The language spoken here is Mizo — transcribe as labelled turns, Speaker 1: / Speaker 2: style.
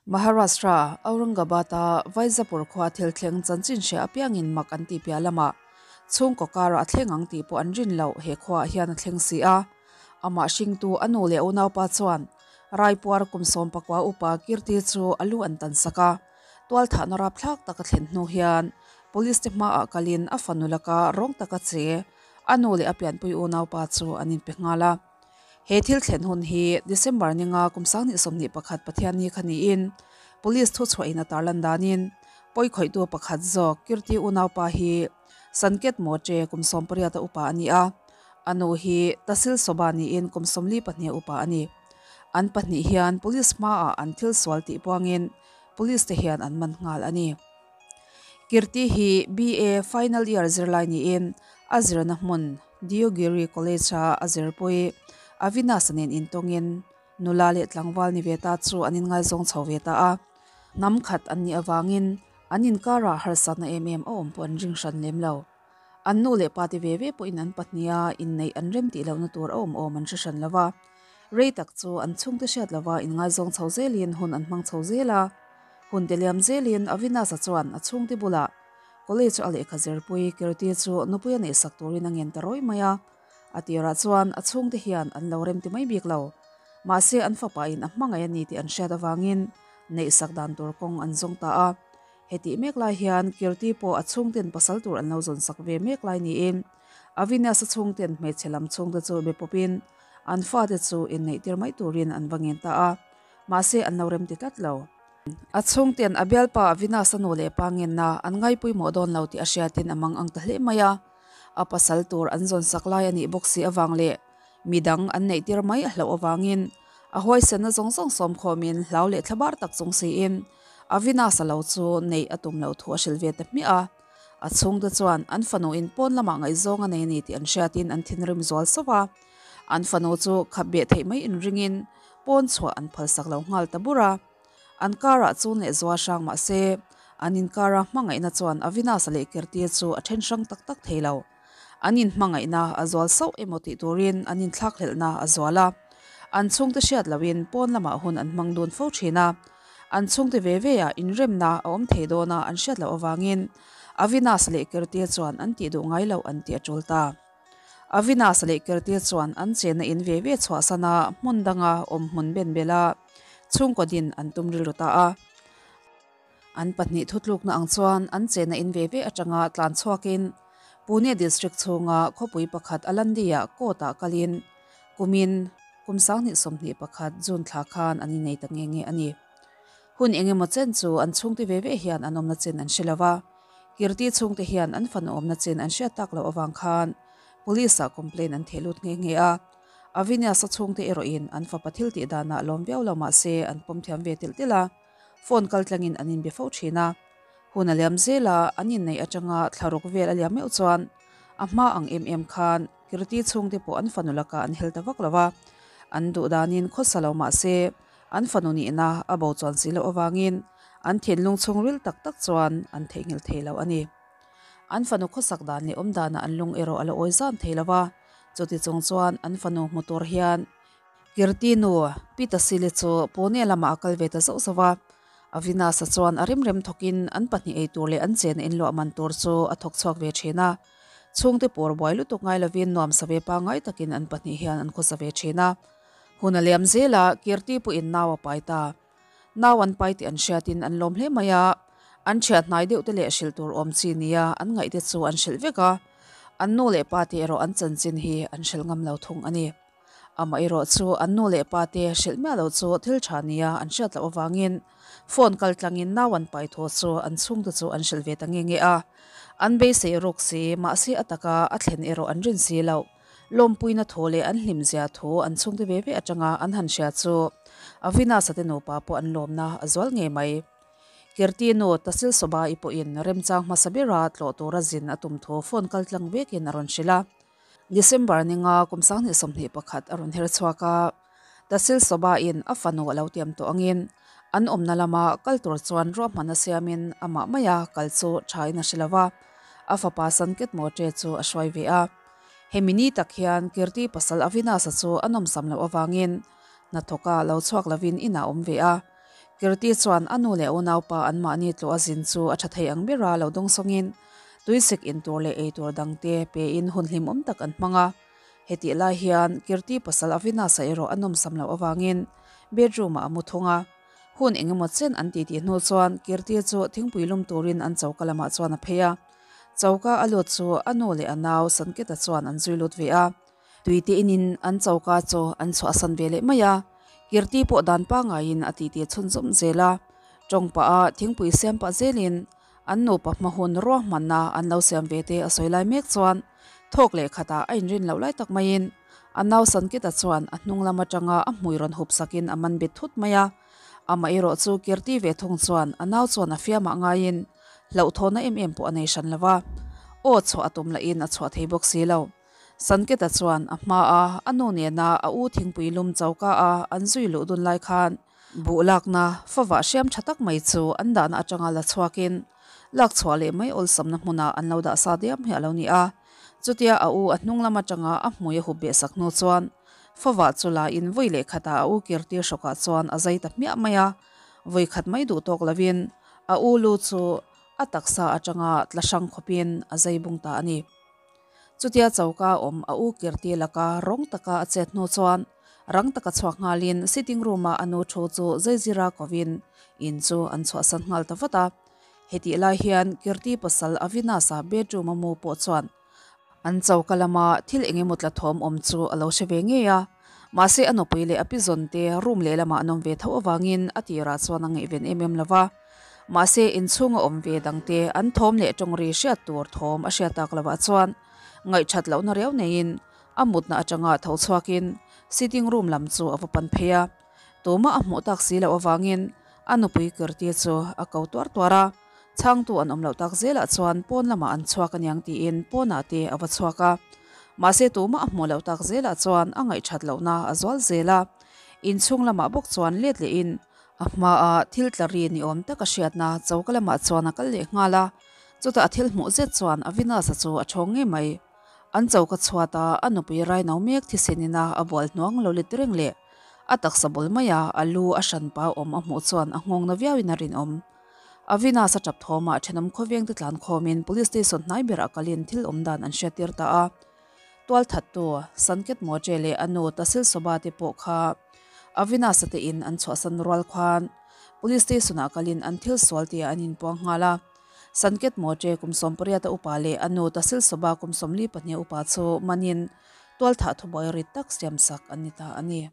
Speaker 1: Maharashtra, Aurangabad-a Vaijapur khua thil thleng chanchin hria apiangin mak an tih piah lamah chhungkaw karah a thleng ang tih pawh an rin loh he khuaah hian a thleng si a. Amah hringtu a nu leh unaupa chuan Raipuar kum 19 upa Kirti chu a lu an tan sak a, tualthahna rapthlak tak a thlen hnu hian Police te hmaah kalin a fanu laka rawng taka che a nu leh a pianpui unaupa chu an inpe nghal a. He thil thlen hun hi December ninga kum 2021 Pathianni kha niin Police thuchhuahin a tarlan danin pawikhawihtu pakhat zawk Kirti unaupa hi Sanket Moche kum 18 a upa a ni a, a nu hi Tasil Soba niin kum 42 upa a ni. An pahnih hian Police hmaah an thil sual tih puangin Police te hian an man nghal a ni. Kirti hi BA final year zirlai niin a zirna hmun Deogiri College-a a zirpui Avinash nen intawngin nula leh tlangval ni ve ta chu an inngaizawng chho ve ta a. Hnam khat an nih avangin an inkarah harsatna em em a awm pawh an ring hran lem lo. An nu leh pa te ve ve pawhin an pahniha inneih an rem tih lohna tur a awm awm an hre hran lo va. Rei tak chu an chhungte hriat lova inngaizawng chho zelin hun an hmang chho zel a. Hun te liam zelin Avinash-a chuan a chhungte bulah College a lehkha zirpui Kirti chu nupui a neihsak turin a ngen ta rawi mai a. A tirah chuan a chhungte hian an lo rem ti mai bik lo. Mahse an fapain a hmangaih a ni tih an hriat avangin neihsak dan tur kawng an zawng ta a. Hetih mek lai hian Kirti pawh a chhungten pasal tur an lo zawnsak ve mek lai niin Avinash-a chhungten hmeichhe lam chhungte chu be pawpin an fate chu inneihtir mai turin an va ngen ta a, mahse an lo rem ti tlat lo. A chhungten a bialpa Avinash-a nu leh pa ngenna an ngaipawimawh dawn lo tih a hriatin a mang ang ta hle mai a. A pasal tur an zawnsak lai a nih bawk si avang leh midang an neihtir mai a hlauh avangin a huaisenna zawng zawng sawmkhawmin hlau leh thlabar tak chung siin Avinash-a lo chu neih a tum loh thu a hrilh ve ta hmiah a. A chhungte chuan an fanuin pawn lamah ngaihzawng a nei a ni tih an hriatin an thinrim zual sauh a. An fanu chu khap beh theih mai inringin pawn chhuah an phalsak lo nghal ta bur a. An karah chun leh zua hrang mah se, an inkara hmangaihna chuan Avinash-a leh Kirti chu a then hrang tak tak thei lo. An inhmangaihna a zual sauh emaw tih turin an inthlakhlelhna a zual a. An chhungte hriat lohin pawn lamah hun an hmang dun fo thin a. An chhungte ve ve ah inremna a awm thei dawn a an hriat loh avangin Avinash leh Kirti chuan an tih duh ngai loh an tih a tul ta. Avinash leh Kirti chuan an chenna in ve ve chhuahsan a hmun danga awm hmun ben bel a chhungkaw din an tum rilru ta a. An pahnih thutlukna ang chuan an chenna in ve ve atanga tlan chhuakin Pune district chhunga khawpui pakhat Alandi-ah court-ah kalin kumin kum 2021 June thla khan an innei ta nghe nghe a ni. Hun engemaw chen chu an chhungte ve ve hian an awmna chin an hre lo va, Kirti chhungte hian an fanu awmna chin an hriat tak loh avang khan Police-ah complaint an theh lut nghe nghe a. Avinias-a chhungte erawhin an fapa thil tih danah lawm viau lo mah se an pawm thiam ve tilh tilh a, phone kal tlangin an inbe fo thin a. Hun a liam zel a, an inneih atanga thlaruk vel a liam meuh chuan a hma ang em em khan Kirti chhungte pawh an fanu lakah an hel ta vak lo va, an duh danin khawsa lo mah se an fanu nihna a bo chuan si loh avangin an thinlung chhungril tak tak chuan an theihnghilh thei lo a ni. An fanu khawsak dan leh awm danah an lung erawh a la awi zan thei lo va, chuti chung chuan an fanu hmu tur hian Kirti nu Pi Tasili chu Pune lamah a kal ve ta zauh zauh a. Avinash-a chuan a rimrem thawkin an pahnih ei tur leh an chena inluah man tur chu a thawk chhuak ve thin a. Chhungte pawr buai lutuk ngai lovin nuam sa ve pangngai takin an pahnih hian an khawsa ve thin a. Hun a liam zel a, Kirti pawhin nau a pai ta. Nau an pai tih an hriatin an lawm hle mai a, an thiat hnai deuh te leh hrilh tur awm chi nia an ngaih te chu an hrilh vek a, an nu leh pa te erawh an chanchin hi an hrilh ngam lo thung a ni. Amaherawh chu an nu leh pa te hrilh miah lo chu thil tha nia an hriat loh avangin phone kal tlangin nau an pai thaw chu an chhungte chu an hrilh ve ta nge nge a. An beisei ruk si, mahse a taka a thlen erawh an rin si loh. Lawmpuina thu leh an hlimzia thu an chhungte ve ve atanga an han hria chu Avinash-a te nupa pawh an lawmna a zual ngei mai. Kirti nu Tasil Soba-i pawhin remchang hmasa bera tlawh tura zin a tum thu phone kal tlang vekin a rawn hrilh a. December ninga kum 2021 a rawn her chhuak a, Tasil Soba-in a fanu a lo tiam tawh angin an awmna lama kal tur chuan ruahmanna siamin amah maia kal chu thain a hre lo va, a fapa Sanket Mote chu a hruai ve a. Hemi ni tak hian Kirti pasal Avinash-a chu a nawmsam loh avangin hnathawka lo chhuak lovin inah a awm ve a. Kirti chuan a nu leh a unaupa anmahni tlawh a zin chu a tha thei ang bera lo dawngsawngin tuisik in tur leh ei tur dangte pein hun hlimawm tak an hmang a. Hetih lai hian Kirti pasal Avinasa erawh a nawmsam loh avangin bedroom-ah a mu thung a. Hun eng emaw chen an titi hnu chuan Kirti chu thingpui lum turin an choka lamah chuan a phei a. Choka a lut chu a nu leh a nau Sanketa chuan an zui lut ve a. Tuite inin an choka chu an chhuahsan ve leh mai a. Kirti pawh dan pangaiin a titi chhunzawm zel a. Tawng pah a thingpui siam pah zelin an nupa hma hun ruahmanna an lo siam ve te a sawi lai mek chuan thawk leh khatah a inrin loh lai tak maiin a nau Sankita chuan a hnung lam atanga a hmui rawn hup sakin a man bet thut mai a. Amah erawh chu Kirti ve thung chuan a nau chuan a fiamah ngaiin hlauhthawhna em em pawh a nei hran lo va, aw chhuah a tum lahin a chhuah thei bawk si lo. Sanketa chuan a hma a, a nu nena a u thingpui lum choka a an zui luh dun lai khan buh lakna favah hriam tha tak mai chu an dahna atanga la chhuakin lak chhuah leh mai awlsamna hmunah an lo dah sa diam hi a lo ni a. Chutia a u a hnung lam atanga a hmui a hup beh sak hnu chuan favah chu la in vawi leh khatah a u kirtir hrawkah chuan a zai ta hmiah mai a, vawi khat mai duh tawk lovin a u lu chu a taksa atanga tla hrang khawpin a zai bung ta a ni. Chutia choka awm a u Kirti laka rawng taka a chet hnu chuan rang taka chhuak nghalin sitting room-a a nu thu chu Zaizira kovin in chu an chhuahsan nghal ta vat a. Hetih lai hian Kirti pasal Avinash-a bedroom-a mu pawh chuan an choka lama thil eng emaw tla thawm awm chu a lo hre ve ngei a. Mahse a nupui leh a pizawn te room lehlamah an awm ve tho avangin a tirah chuan a ngaihven em em lo va. Mahse inchhunga awm ve dangte an thawm leh tawng ri hriat tur thawm a hriat tak lovah chuan ngaihṭhat lohna riau neiin a mutna aṭanga tho chhuakin sitting room lam chu a va pan phei a. Tumah a hmuh tak si loh avangin a nupui Kirti chu a ko tuar tuar a, chhangtu an awm loh tak zelah chuan pawn lamah an chhuak aniang tiin pawnah te a va chhuak a. Mahse tumah a hmuh loh tak zelah chuan a ngaihṭhat lohna a zual zel a, inchhung lamah bawk chuan let lehin A hmaah thil tla ri ni awm taka hriatna choka lamah chuan a kal leh nghal a, chutah a thil hmuh zet chuan Avinasa chu a chhawng ngei mai. An choka chhuata a nupui raino mek thisen ina a bual hnuang lo let reng leh a taksa bul maia a lu a hranpa awm a hmuh chuan a nghawng na viauin a rinawm. Avinasa tap thawmah thenawm khawvengte tlan khawmin Police Station hnai berah kalin thil awm dan an hriattir ta a. Tualthattu Sanket Moche leh a nu Tasil Soba te pawh kha Avinasa te in an chhuahsan rual khan Police Station ah kalin an thil sual tih ah an inpuang nghal a. Sanket Moche kum 18 a upa leh a nu Tasil Soba kum 42 a upa chu manin tualthah thubuai rit tak siamsak an ni ta a ni.